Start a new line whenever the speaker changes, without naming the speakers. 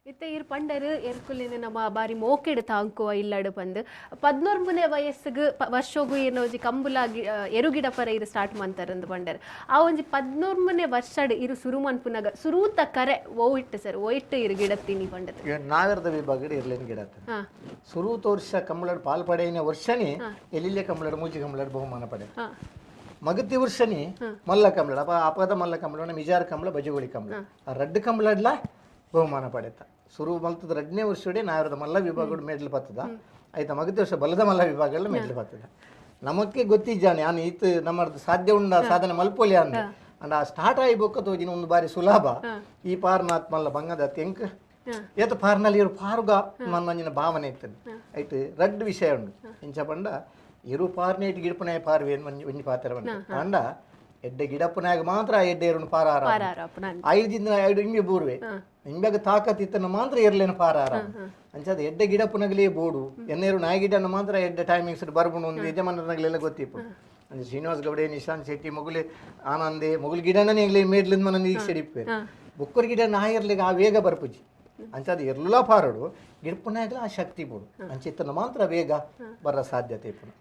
ಇತ್ತೆ ಇರ್ ಪಂಡರ್ ಎರ್ಕುಲಿನ ನಮ್ಮ ಬಾರಿ ಮೋಕೆಡ್ ತಾಂಕುವ ಇಲ್ಲಡ್ ಪಂದ್ ಪದ್ನೊರ್ಂಬನೇ ವಯಸ್ಸುಗು ವರ್ಷೊಗು ಈರ್ನ ಒಂಜಿ ಕಂಬುಲ ಎರುಗಿಡ ಪರ ಇರು ಸ್ಟಾರ್ಟ್ ಮಂತರಂದು ಪಂಡರ್. ಆ ಒಂಜಿ ಪದ್ನೊರ್ಂಬನೇ ವರ್ಷಡ್ ಇರು ಸುರು ಮನ್ಪುನಗ ಸುರೂತ ಕರೆ ಓ ಇಟ್ಟು ಸರ್, ಓ ಇಟ್ಟು ಇರು ಗಿಡತ್ತೀನಿ ಪಂಡದು?
ನಾಗರದ ವಿಭಾಗಡ್ ಇರ್ಲೇನ್ ಗಿಡತ್ತ. ಸುರೂತ ವರ್ಷ ಕಂಬಳಡ್ ಪಾಲ್ ಪಡೆಯಿನ ವರ್ಷನೇ ಎಲಿಲ್ಯ ಕಂಬಳಡ್ ಮೂಜಿ ಕಂಬಳಡ್ ಬಹುಮಾನ ಪಡೆ. ಮಗತಿ ವರ್ಷನಿ ಮಲ್ಲ ಕಂಬಳ ಅಪ ಅಪದ ಮಲ್ಲ ಕಂಬಳ ಮಿಜಾರ್ ಕಂಬಳ ಬಜಗೋಳಿ ಕಂಬಳ ಆ ರಡ್ಡ್ ಕಂಬಳಡ್ಲ ಬಹುಮಾನ ಪಡೆತ. ಸುರು ಮಲ್ತದ ರಡ್ಡನೇ ವರ್ಷಡೆ ನಾಗರದ ಮಲ್ಲ ವಿಭಾಗಡ್ ಮೆಡ್ಲ್ ಪತ್ತದ. ಆಯ್ತಾ, ಮಗತಿ ವರ್ಷ ಬಲದ ಮಲ್ಲ ವಿಭಾಗಗಳ ಮೆಡ್ಲ್ ಪತ್ತದ. ನಮಕ್ಕೆ ಗೊತ್ತಿಜ್ಜಾನೆ ಯಾನ್ ಈತ್ ನಮ್ಮರ್ದು ಸಾಧ್ಯ ಉಂಡ ಸಾಧನೆ ಮಲ್ಪೊಲಿ ಅಂದ್. ಅಂಡ ಆ ಸ್ಟಾರ್ಟ್ ಆಯಿ ಬೊಕ್ಕ ತೋಜಿನ ಒಂದು ಬಾರಿ ಸುಲಭ ಈ ಪಾರ್ನಾತ್ ಮಲ್ಲ ಬಂಗದ ತೆಂಕ್ ಏತ ಪಾರ್ನಲ್ಲಿ ಇರು ಪಾರುಗ ಮನ್ನಂಜಿನ ಭಾವನೆ ಇತ್ತು. ಐಟ್ ರಡ್ಡ್ ವಿಷಯ ಉಂಡು. ಇಂಚ ಪಂಡ ಇರು ಪಾರ್ನೇಟ್ ಗಿಡಪುನಾಯ ಪಾರ್ವೆ ಒಂಜಿ ಒಂಜಿ ಪಾತ್ರ ಉಂಡು. ಆಂಡ ಎಡ್ಡೆ ಗಿಡಪುನಾಗ ಮಾತ್ರ ಆ ಎಡ್ಡೆ ಎರುನು ಪಾರ ಆರ. ಐದು ದಿನ ಐದು ಇಂಬೆ ಬೂರ್ವೆ ಇಂಬೆಗ ತಾಕತ್ ಇತ್ತನ ಮಾತ್ರ ಎರ್ಲೇನು ಪಾರ ಆರ. ಅಂಚಾದ ಎಡ್ಡೆ ಗಿಡಪುನಗಲೇ ಬೋಡು ಎನ್ನೇರು ನಾಯಿ ಗಿಡನ ಮಾತ್ರ ಎಡ್ಡೆ ಟೈಮಿಂಗ್ಸ್ ಬರ್ಬುಂಡು ಒಂದು ಯಜಮಾನನಗಲೆಲ್ಲ ಗೊತ್ತಿಪ್ಪು. ಅಂಚ ಶ್ರೀನಿವಾಸ್ ಗೌಡೆ, ನಿಶಾಂತ್ ಶೆಟ್ಟಿ ಮೊಗುಲೆ ಆನಂದೆ ಮೊಗುಲು ಗಿಡನೇ ಎಂಗ್ಲೆ ಮೇಡ್ಲಿಂದ ಮನ ಈಗ ಸೆಡಿಪ್ಪೆ ಬೊಕ್ಕರ್ ಗಿಡ ನಾಯಿರ್ಲಿಗೆ ಆ ವೇಗ ಬರ್ಪುಜಿ. ಅಂಚಾದ ಎರ್ಲುಲಾ ಪಾರಡು ಗಿಡಪುನಾಗಲ ಆ ಶಕ್ತಿ ಬೋಡು. ಅಂಚ ಇತ್ತನ ಮಾತ್ರ ವೇಗ ಬರ ಸಾಧ್ಯತೆ ಇಪ್ಪುನು.